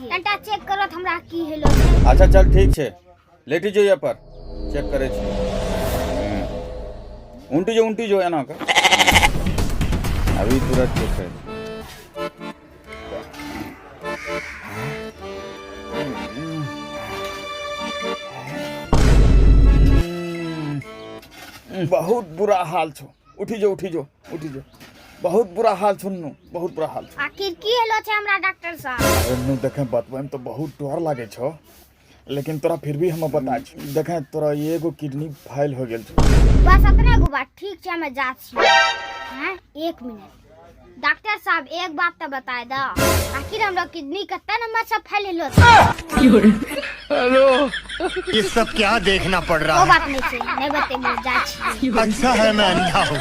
छियै। कनिटा चेक करो तऽ हमरा की हेलो छै। अच्छा चल ठीक छै, लेटी जो यहाँ पर, चेक करे छी। उल्टी जो, उल्टी जो एना के। अभी तुरंत चेक करे। बहुत बुरा हाल छो। उठी जो, उठी जो, उठी जो। बहुत बुरा हाल छो नु, बहुत बुरा हाल छो। आखिर की हेलो छै हमरा डॉक्टर साहब? अरे नु देखे, बतबै में तो बहुत डर लागे छो, लेकिन तोरा फिर भी हम बता छी। देखे, तोरा एगो किडनी फाइल हो गेल छो। बस अतने गो बात? ठीक छै, हम जा छी। हैं, एक मिनट डॉक्टर साहब, एक बात तो बताए दो, आखिर हमरा किडनी कत्ता नंबर से फैल हेलो छै? ये सब क्या देखना पड़ रहा ओ है? बात नहीं छै, नहीं बतेबो, जा छी। अच्छा है मैं अंधा हूँ।